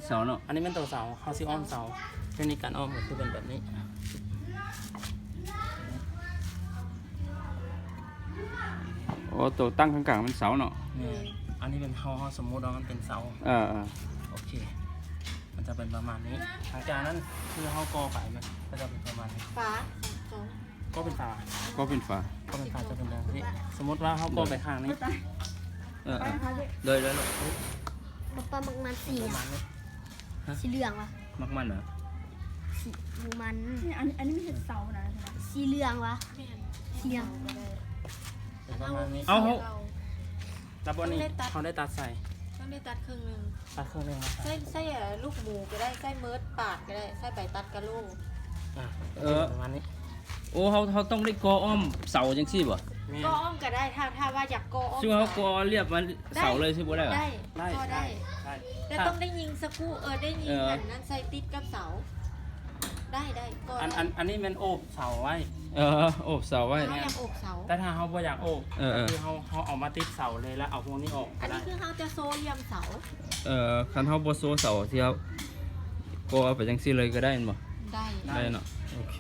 ເສົາເນາະ ອັນນີ້ແມ່ນໂຕເສົາ ເຮົາຊິອ້ອມເສົາ. ເທກນິກການອ້ອມກໍຄືເປັນແບບນີ້. ໂອ້ ໂຕຕັ້ງກາງໆ ເປັນເສົາເນາະ. ແມ່ນ ອັນນີ້ເປັນ ເຮົາ ເຮົາສົມມຸດວ່າມັນເປັນເສົາ. ເອີໆ ໂອເຄ ມັນຈະເປັນປະມານນີ້. ຫຼັງຈາກນັ້ນຄືເຮົາກໍ່ໄປ ມັນກໍຈະເປັນປະມານນີ້. ຝາ ກໍ່ເປັນຝາ ກໍ່ເປັນຝາ ກໍ່ເປັນຝາຈະເປັນແບບນີ້. ສົມມຸດວ່າເຮົາກໍ່ໄປຂ້າງນີ້. ເອີໆ ໂດຍໆ ປະມານ ມັກມັນສີຫຍັງ? ຮະ? ສີເຫຼືອງຫວາ? ມັກມັນຫວາ? ສີ ມັກມັນ ນີ້ ອັນ ອັນນີ້ມັນເຮັດເສົານະ. ສີເຫຼືອງຫວາ? ແມ່ນ ສີເຫຼືອງ. ເປັນປະມານນີ້. ເອົາ ເຮົາ ແລ້ວບາດນີ້ເຮົາໄດ້ຕັດໃສ່ ຕ້ອງໄດ້ຕັດເຄິ່ງໜຶ່ງ ຕັດເຄິ່ງໜຶ່ງມາໃສ່ ໃຊ້ ໃຊ້ລູກໝູກໍໄດ້ ໃຊ້ເມີດປາດກໍໄດ້ ໃຊ້ໃບຕັດກະໂຫຼ. ອາ ເອີ ປະມານນີ້. ໂອ້ ເຮົາ ເຮົາຕ້ອງໄດ້ກໍ່ອ້ອມເສົາຈັ່ງຊີ້ບໍ່? ແມ່ນ ກໍ່ອ້ອມກໍໄດ້ ຖ້າ ຖ້າວ່າຢາກກໍ່ອ້ອມ. ຄືເຮົາກໍ່ລຽບມັນເສົາເລີຍຊິບໍ່ໄດ້ຫວາ? ໄດ້ ໄດ້ ກໍໄດ້ ໄດ້ ແຕ່ຕ້ອງໄດ້ຍິງສະກຸ ເອີ ໄດ້ຍິງ ເອີ ອັນນັ້ນໃສ່ຕິດກັບເສົາ. ໄດ້ ໄດ້ ກໍ ອັນ ໄດ້ ອັນ ອັນນີ້ແມ່ນໂອບເສົາໄວ້. ເອີ ໂອບເສົາໄວ້ ຖ້າຢາກໂອບເສົາ. ແຕ່ຖ້າເຮົາບໍ່ຢາກໂອບ ເອີໆ ກໍຄືເຮົາ ເຮົາເອົາມາຕິດເສົາເລີຍ ແລ້ວເອົາພວກນີ້ອອກ. ອັນນີ້ຄືເຮົາຈະໂຊຫຼ່ຽມເສົາ. ເອີ ຄັນເຮົາບໍ່ໂຊເສົາ ທີ່ເຮົາກໍ່ໄປຈັ່ງຊີ້ເລີຍກໍໄດ້ແມ່ນບໍ່? ໄດ້ ໄດ້ເນາະ. ໂອເຄ